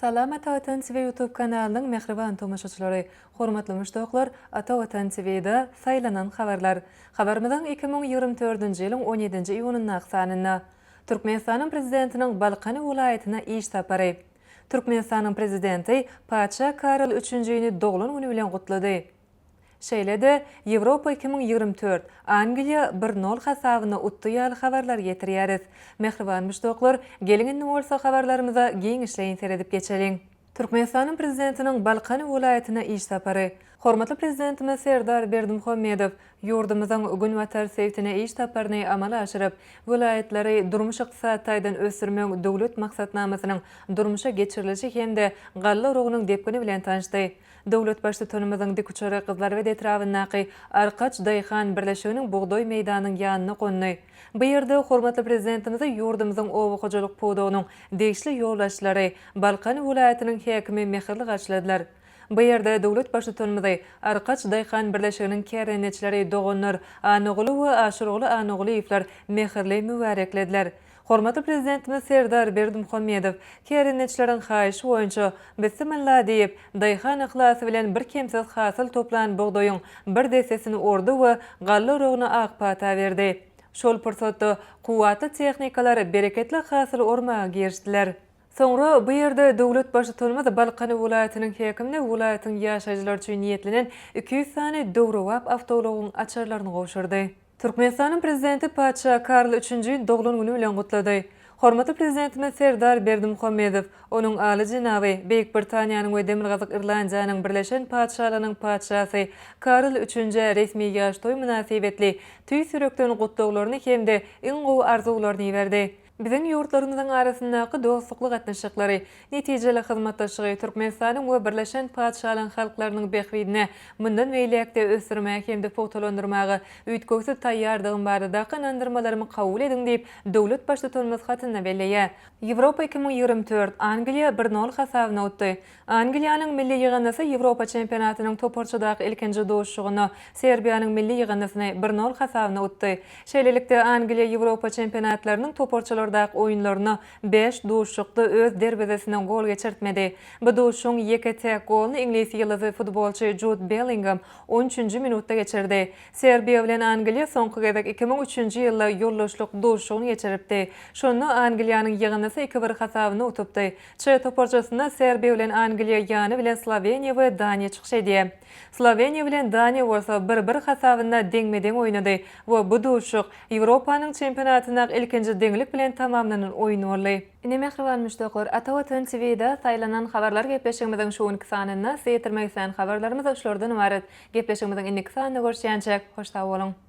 Salam Ata Watan TV YouTube kanalynyň mähriban tomaşaçylary! Hormatly muşdaklar, Ata Watan TV-da Saýlanan habarlar. Habarymyzyň 2024-nji ýylyň on ýedinji iýunyndaky sanynda Türkmenistanyň Prezidentiniň Balkan welaýatyna iş sapary. Türkmenistanyň Prezidenti Patyşa Karol Üçünjini doglan güni bilen gutlady. Şeýle-de, Ýewropa 2024, Angliýa bir nol hasabynda utdy ýaly habarlary ýetirýäris. Mähriban muşdaklar, geliň indi bolsa habarlarymyza giňişleýin seredip geçeliň. Türkmenistanyň Prezidentiniň Balkan welaýatyna iş sapary. Hormatly Prezidentimiz Serdar Berdimuhamedow ýurdumyzyň günbatar sebitine iş saparyny amala aşyryp, welaýatlary durmuş-ykdysady taýdan ösdürmegiň Döwlet maksatnamasynyň durmuşa geçirilişi hem-de galla oragynyň depgini bilen tanyşdy. Döwlet Baştutanymyzyň dikuçary Gyzlarbat etrabyndaky Arkaç daýhan birleşiginiň bugdaý meýdanynyň ýanyna gondy. Bu ýerde hormatly Prezidentimizi ýurdumyzyň oba hojalyk pudagynyň degişli ýolbaşçylary, Balkan welaýatynyň häkimi mähirli garşyladylar. Bu ýerde döwlet Baştutanymyzy Arkaç daýhan birleşiginiň kärendeçileri doganlar Annaguly we Aşyrguly Annagulyýewler mähirli mübäreklediler. Hormatly Prezidentimiz Serdar Berdimuhamedow kärendeçileriň haýyşy boýunça Bissimilla diýip, daýhan yhlasy bilen birkemsiz hasyl toplan bugdaýyň bir dessesini ordy we galla uragyna ak pata berdi. Şol pursatda kuwwatly tehnikalar bereketli hasyly ormaga girişdiler. Soňra bu ýerde döwlet Baştutanymyz Balkan welaýatynyň häkimine welaýatyň ýaşaýjylary üçin niýetlenen 200 sany döwrebap awtoulagyň açarlaryny gowşurdy. Türkmenistanyň Prezidenti Patyşa Karl Üçünjini doglan güni bilen gutlady. Hormatly Prezidentimiz Serdar Berdimuhamedow, Onuň Aly Jenaby, Beýik Britaniýanyň we Demirgazyk Irlandiýanyň Birleşen Patyşalygynyň Patyşasy Karl Üçünjä resmi ýaş toý mynasybetli tüýs ýürekden gutlaglaryny hem-de iň gowy arzuwlaryny iberdi. Biziň ýurtlarymyzyň arasyndaky dostlukly gatnaşyklary, netijeli hyzmatdaşlygy Türkmenistanyň we Birleşen Patyşalygyň halklarynyň bähbidine mundan beýläk-de ösdürmäge hem-de pugtalandyrmaga üýtgewsiz taýýardygym baradaky ynandyrmalarymy kabul ediň diýip, döwlet Baştutanymyz hatynda belleýär. Ýewropa 2024, Angliýa bir nol hasabyna utdy. Angliýanyň milli ýygyndysy Ýewropa çempionatynyň toparçadaky ilkinji duşuşygynda Serbiýanyň milli ýygyndysyny bir nol hasabyna utdy. Şeýlelikde, Angliýa Ýewropa çempionatlarynyň toparçalardaky oýunlarynda bäş duşuşykda öz derwezesine gol geçirtmedi. Bu duşuşygyň ýeke-täk goluny iňlis ýyldyzy futbolçy Jud Bellingem on üçünji minutda geçirdi. Serbiýa bilen Angliýa soňky gezek 2003-nji ýylda ýoldaşlyk duşuşygyny geçiripdi. Şonda Angliýanyň ýygyndysy iki bir hasabyna utupdy. Ç toparçasynda Serbiýa bilen Angliýa ýany bilen Sloweniýa we Daniýa çykyş edýär. Sloweniýa bilen Daniýa bolsa bir-bir hasabynda deňme-deň oýnady we bu duşuşyk Ýewropanyň çempionatyndaky ilkinji deňlik bilen tamamlanan oýun boldy. Ine mähriban muşdaklar, Ata Watan TV-da saýlanan habarlar gepleşigimiziň şu günki sanynda size ýetirmek islän habarlarymyz şulardan ybarat. Gepleşigimiziň indiki sanynda görüşýänçäk, hoş sag boluň!